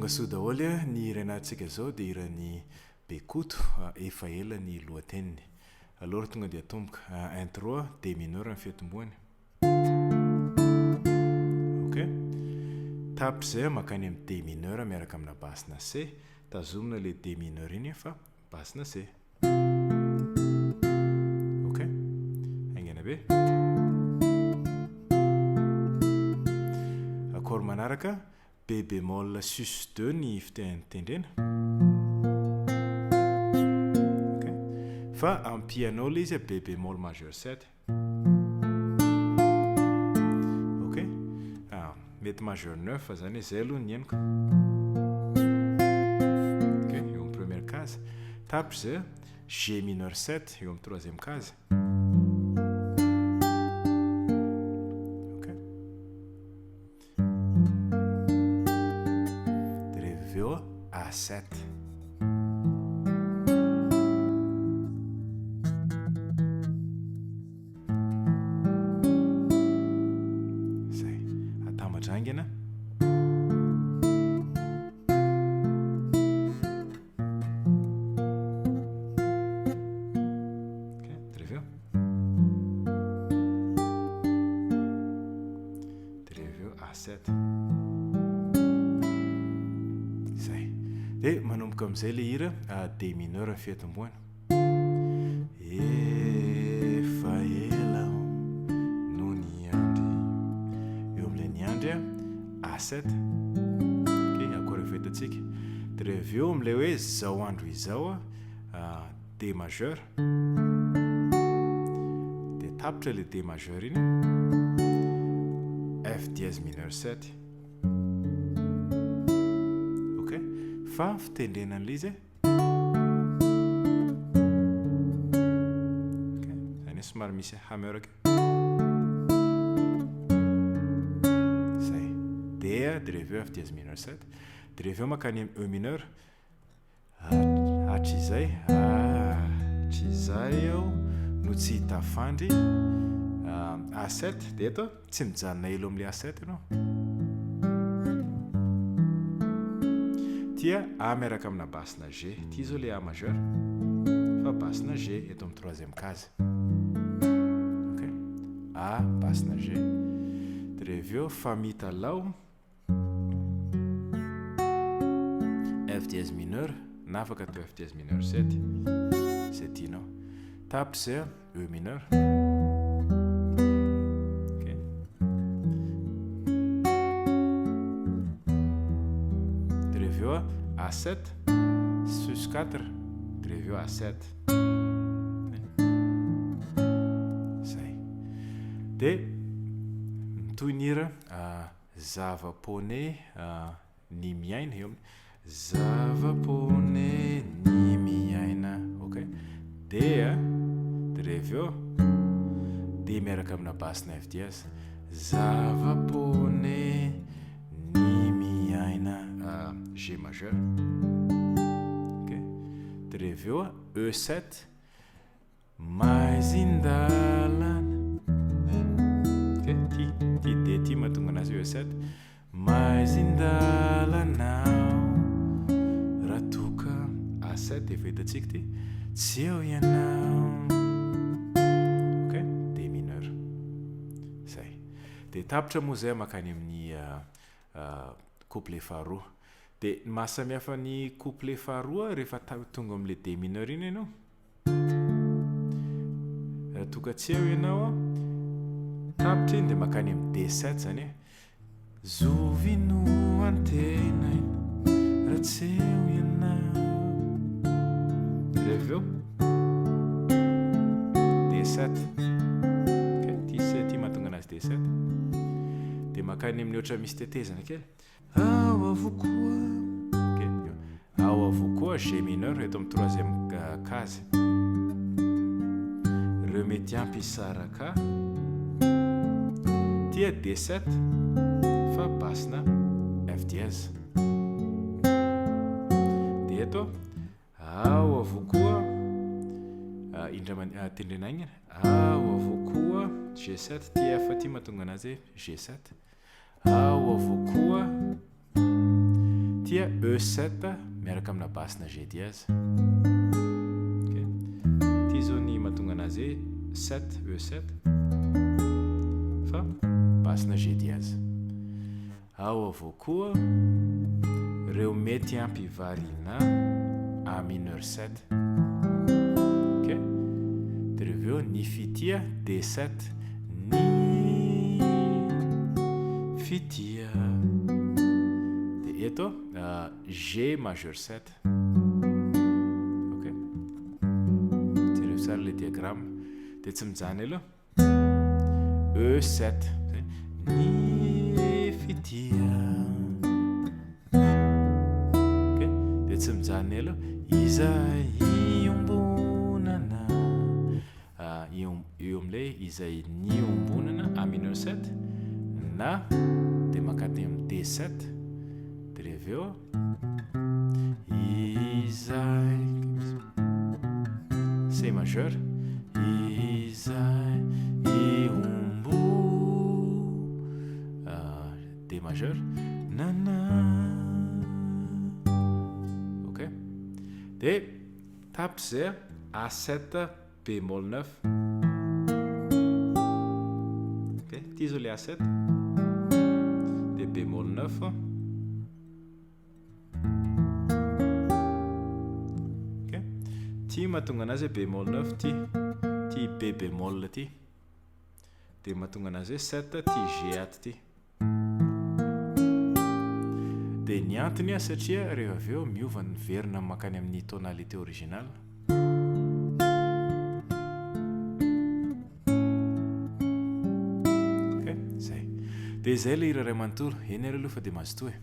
Tonga soa daholo a, ny hira ianarantsika izao dia hiran'i Bekoto, efa ela ny lohateniny. Alors tonga dia atomboka. Intro, D mineur ny fiatombohany. Ok. Tapitra izay mankany amin'ny D mineur miaraka amina basse-na C. Tazomina ilay D mineur iny fa basse-na C. Ok. Haingana be. Accord manaraka B bémol sus 2 ny fitendrena. Ok. Fa ampianao ilay izy B bémol majeur 7. Ok. Ah, mety majeur 9 zany e, zay aloha ny henoko. Ok, eo amin'ny première case. Tapitra izay, G mineur 7 eo amin'ny troisième case. Ok. Dia rehefa avy eo A7. Zay. Atambatra haingana. Ok, dia rehefa avy eo. Dia rehefa avy eo A7. Zay. Dia manomboka amin'izay ilay hira D mineur ny fiatombohana. Efa ela aho no niandry. Eo amin'ilay niandry A7. Ok, accord efa hitantsika. Dia rehefa avy eo amin'ilay hoe zao andro izao D majeur. Dia tapitra ilay D majeur iny. F dièse mineur 7. Ok, fa fitendrena an'ilay izy Ok, zany hoe somary misy hammer kely. Zay. Dia dia rehefa eo F dièse mineur 7. Dia rehefa eo mankany amin'ny E mineur. Hatrizay, hatrizay aho no tsy tafandry. A7, dia eto tsy mijanona ela eo amin'ilay A7 ianao. Tia A miaraka amina basse-na G. Ity izao ilay A majeur fa basse-na G eto amin'ny troisième case. Ok, A basse-na G. Dia rehefa avy eo fa mitalaho. F dièse mineur na afaka atao F dièse mineur 7 izay tianao. Tapitra izay E mineur. Ok. Dia rehefa eo A7 sus 4 dia rehefa eo A7. Zay. Dia mitohy ny hira Zava-pone ny miaina eo amin'ny Zava-pone ny miaina ok dia dia rehefa eo dia miaraka amina basse-na F dièse Zava-pone ny miaina G majeur ok dia rehefa eo E7 Maizin-dalana. Ok, ty, ty D ty mahatonga anazy hoe E7. Maizin-dalana aho raha toa ka A7 efa hitantsika ity. Tsy eo ianao. Ok, D mineur. Zay. Dia tapitra moa zay mankany amin'ny couplet faharoa. Dia ny mahasamihafa ny couplet faharoa rehefa tonga amin'ilay D mineur iny ianao, Raha toa ka tsy eo ianao an, tapitra iny dia mankany amin'ny D7 izany hoe Zovy no antenaina raha tsy eo ianao. Dia avy eo D7. Ok, ity C ity mahatonga anazy D7. Dia mankany amin'ny ohatra misy tetezana kely. Ao avokoa. Ok, ao avokoa G mineur eto amin'ny troisième case. Ireo mety hampisaraka. Tia D7 fa basse-na F dièse. Dia eto ao avokoa indray tendrena aingana. Ao avokoa G7 ity F ity mahatonga anazy hoe G7. Ao avokoa. Tia E7 miaraka amina basse-na G dièse. Ok. Ty zao ny mahatonga anazy hoe 7 E7 fa basse-na G dièse. Ao avao koa reo mety hampivarina A mineur 7. Ok. De reo avy eo ny fitia D7 ny fitia. De eto G majeur 7. Ok. Jereo tsara le diagramme. De tsy mijanona elo. E7. Ny fitia. Ok. De tsy mijanona elo. Izay iombonana. Eo amin'ilay izay niombonana A mineur 7 na dia mankaty amin'ny D7 dia rehefa eo izay C majeur izay iombo D majeur na na ok dia tapitra izay A7 bémol 9 ok ty zao le A7 de bémol 9 ok ty mahatonga anazy hoe bémol 9 ty ty B bémol ty de mahatonga anazy hoe 7 ty G ato ty Dia ny antony satria rehefa avy eo miova ny miverina mankany amin'ny tonalité originale. Ok, zay. Dia izay ilay hira iray manontolo. Eny ary aloha fa dia mazotoa e.